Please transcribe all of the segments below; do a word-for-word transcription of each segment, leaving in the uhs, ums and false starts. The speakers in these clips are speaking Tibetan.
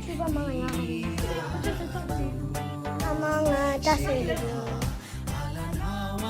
ཆུ་པ་མང་ཡང་། ཨ་མ་ང་ལྟ་སེ་རེད། ཨ་མ་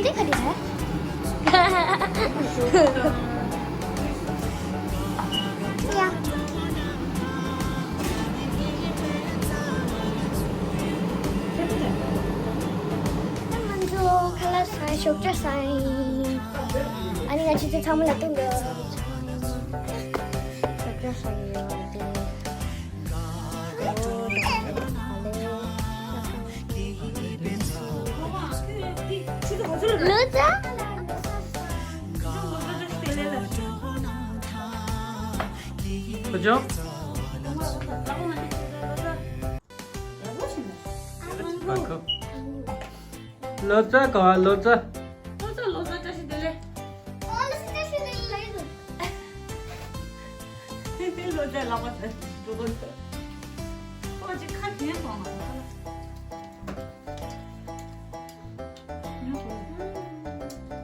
དེ་ག་རེ་རེད། ཡ། ང་ཚོ་ཁ་ལག་ཟ་ཞོགས་ཇ་ཟ་ཡིན། ཨ་ནི་ང་ཆུ་ཚོད་ཚང་མ་ལ་བཏུང་དགོས། ཞོགས་ཇ་ཟ་ཡིན་ཡོད་དེ། ལོ་ཙཱ། ཁོ་ཅོ། ལོ་ཙཱ་ག་བ་ལོ་ཙཱ། ལོ་ཙཱ་ལོ་ཙཱ་བཀྲ་ཤིས་བདེ་ལེགས། ཨོ་ལོ་ཙཱ་བཀྲ་ཤིས་བདེ་ལེགས་ལ་ཡིན་འདུག་ལོ་ཙཱ་ལག་པ་དེ་འགྲོ་གི་འདུག་ཁོ་ཅིག་ཁ་གྱེན་སོང་ན་ཁ་ལ།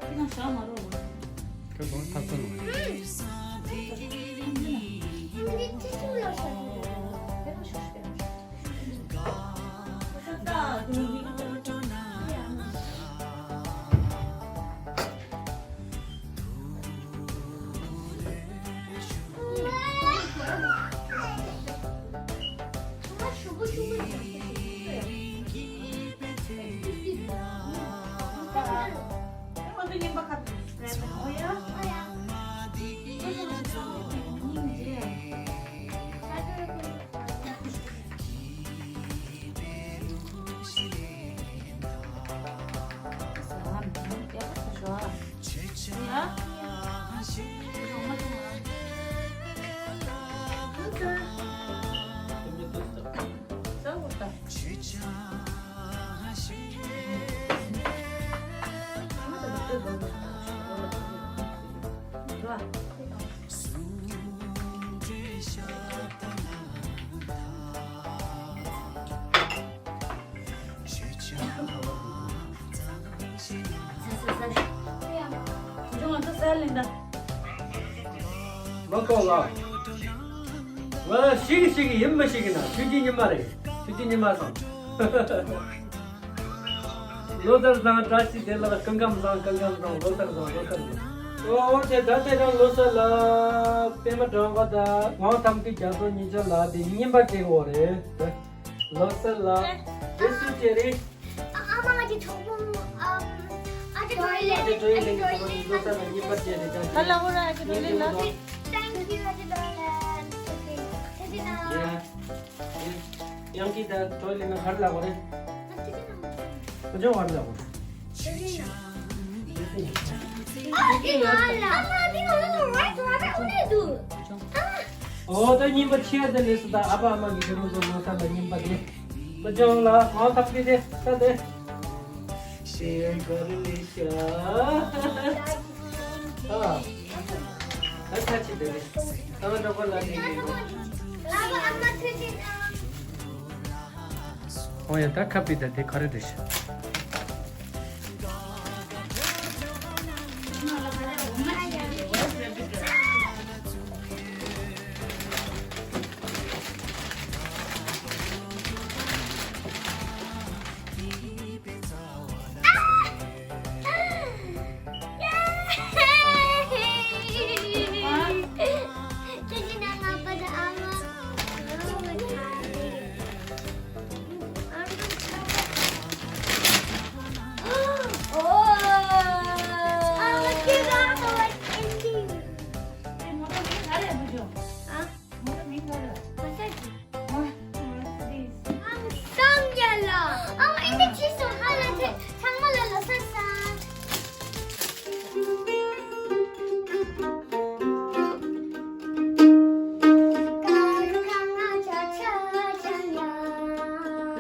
ཁྱེད་རང་ཞག་མ་རོགས། ཁྱོད་གོང་ཐག་ཚོད་ནོ། མ་གོ་ལ། ང་ཤི་གི་ཤི་གི་ཡིན་མི་ཤི་གི་ན་ཆུ་རྒྱུན་ཉི་མ་རེད། ཆུ་རྒྱུན་ཉི་མ་སོང་། ལོ་གསར་བཟང་བཀྲ་ཤིས་བདེ་ལེགས། སྐུ་ཁམས་བཟང་། སྐུ་ཁམས་བཟང་། ལོ་གསར་བཟང་། ལོ་གསར་བཟང་། ཨོ་དེ་ད་དེ་རང་ལོ་གསར་ལ་པད་མ་སྒྲོལ་མ་དང་དབང་ཐང་གི་རྒྱ་མཚོ་གཉིས་ཆ་ལ་དེ་རྔན་པ་སྤྲད་དགོས་རེད། ལོ་གསར་ལ་དེ་སུ་སྤྲད་རེད། ཨ་མ་ང་ཅི་ཐོག་པོ་ཨ་ཨ་ཅི་ཊོའི་ལེ་ཊི། ཨ་ཅི་ཊོའི་ལེ་ཊི་ལོ་གསར་ལ་རྔན་པ་སྤྲད་རེད་ད། ད་ལ་འོ་ར་ཨ་ཅི་ཊོའི་ལེ་ཊི་ལ། Thank you ཨ་ཅི་ཊོའི་ལེ་ཊི། ཨོ་ཁེ། ཐེ་ཇི་ན། ཡང་ཀི་ད་ཊོའི་ལེ་ཊི་ན་ག་རེ་ལབ་དགོས་རེད། ཨ་ཅི་ཊོའི་ལེ་ཊི་ན། ཁོ་ཅོ་ག་རེ་ལབ་དགོས་རེད། ཨོ་ད་རྙིང་པ་ཆེ་བ་དེ་ལས་སུ་ད་ཨ་ཕ་ཨ་མ་གི་དེ་རུ་བཟོ་མ་ས་ལ་རྙིང་པ་དེ་མ་ཅོང་ལ་མ་ཐག་པི་དེ་ད་དེ་ཤེར་ག་རེ་ལས་ཤ་ཨ་ད་ཁ་ཆེ་དེ་རེད། ད་མ་འགྲོ་གོ་ལ་ནི་ཨ་ཕ་ཨ་མ་ཐུག་ཅིག་ཨ། ཨོ་ཡ་ད་ཁ་པི་ད་དེ་ག་རེ་རེད་ཤ།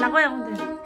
ལག་པ་ཡག་པོ་འདུག